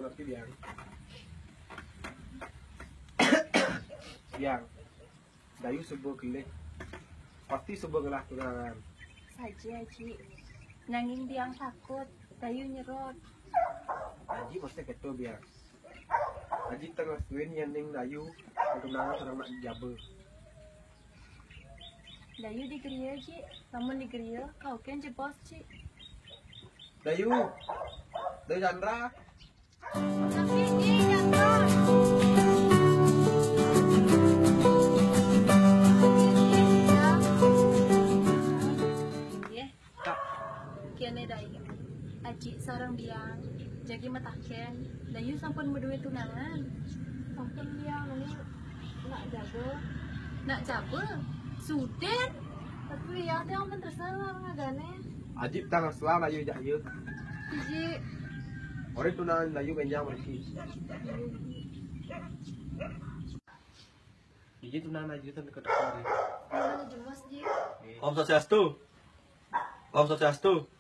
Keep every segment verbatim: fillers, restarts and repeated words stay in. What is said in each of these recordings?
Tapi Biang. Biang. Dayu suba kelih. Pasti suba ngelah tunangan. Saja, Aji. Nanging Biang takut, Dayu nyerot. Aji mesti keto, Biang. Aji tengah suin nyening Dayu tunangan sareng nak jaba. Dayu di geria, Ji. Lamun di geria, kaukin jebos, Ji. Dayu. Dayu Chandra. Tapi, Ji, Chandra. Nggih. Kak. Kene Dayu. Aji sareng Biang. Jagi mataken. Dayu sampun maduwe tunangan. Sampun Biang, ini nak jaba. Nak jaba? Sudin? Tapi ya, dia ampun terserah ngagane. Aji tang selang Dayu jak ieu. Biji. Ori tunangan Dayu benjang mriki. Biji tunangan Dayu ten kedekor. Mana jelas, Ji? Om Swastiastu. Om Swastiastu.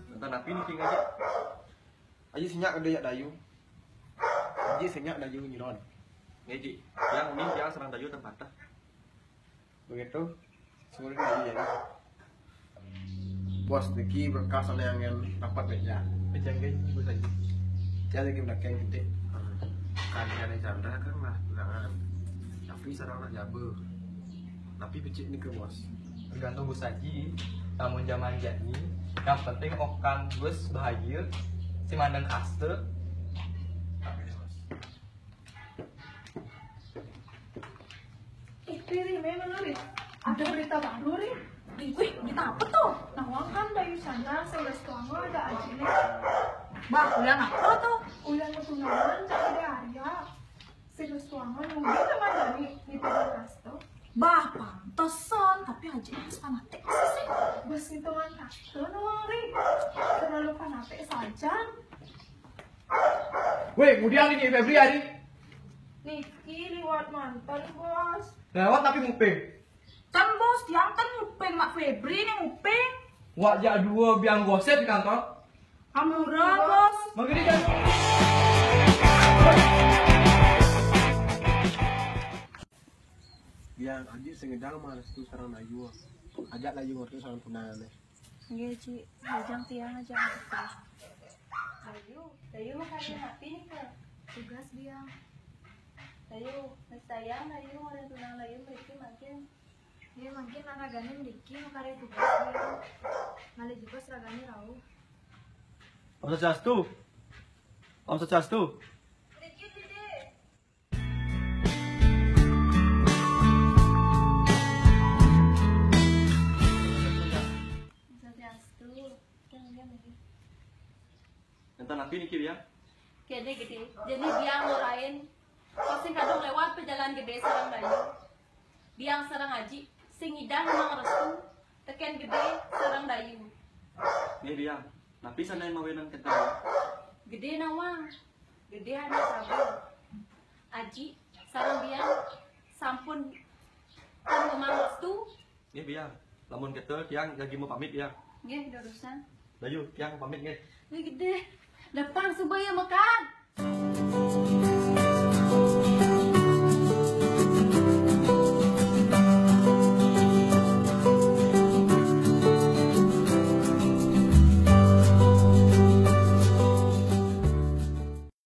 Tentang napi niki ngaji? Aji senyak gede jak Dayu. Aji senyak Dayu nyiron. Nggih, Ji. Yang uning yang serang Dayu tempatnya. Begitu. Semuanya lagi ya. Bos, niki berkas ane angen rapat meja. Meja nggih, Bos Haji. Saya lagi belakang titik. Kalian Chandra kan lah tunangan. Tapi sareng nak jaba. Tapi becik nika, Bos. Tergantung Bos Haji. Namun zaman jani, yang penting okan Bos bahagia, si mandang kaste. Ih, Ri, Ri, memang, Ri. Ada berita baru, Ri. Ri, wih, berita apa tuh? Nawang kan Dayu Chandra, sing restuanga ada Aji, Ri. Bah, ulian apa tuh? Ulian tunangan, Cak Ida Arya. Sing restuanga nunggu sama Dani, di Pura Kasto. Bah, pantesan. Tapi Aji harus fanatik sih. Bos hitungan kasto, Nawang, Ri. Terlalu fanatik saja. Weh, kemudian ini Febri hari. Niki liwat mantan, Bos. Lewat tapi nguping. Kan, Bos, tiang kan nguping, Mak Febri nih nguping. Wak jak dua biang gosip di kantor. Ampura, Bos. Mangkene jangan. Biang Aji sing ngedang mah restu sareng Dayu. Ajak Dayu ngerti sareng tunangan. Nggih, Ci. Bajang tiang aja ngerti. Dayu, Dayu makan napi nika? Tugas, Biang. Dayu, wis sayang Dayu, orang tunang Dayu mriki mangkin. Nggih, mangkin ragane mriki makarya tugas, Biang. Malih jebos ragane rauh. Om Swastiastu. Om Swastiastu. Mriki, Dede. Swastiastu. Enten napi niki, Biang? Kene gede. Jadi Biang ngurain. Pas sing kadung lewat pejalan gede sareng Dayu. Biang sareng Aji sing ngidang nang restu teken gede sareng Dayu. Nggih, Biang. Napi sane mawinan kenten? Gede nawang. Gede ada sabar. Aji sareng Biang sampun kan memang restu. Nggih, Biang. Lamun keto tiang lagi mau pamit, Biang. Nggih, dadosan. Dayu, tiang pamit nggih. Nggih, gede. Depang suba ya mekat.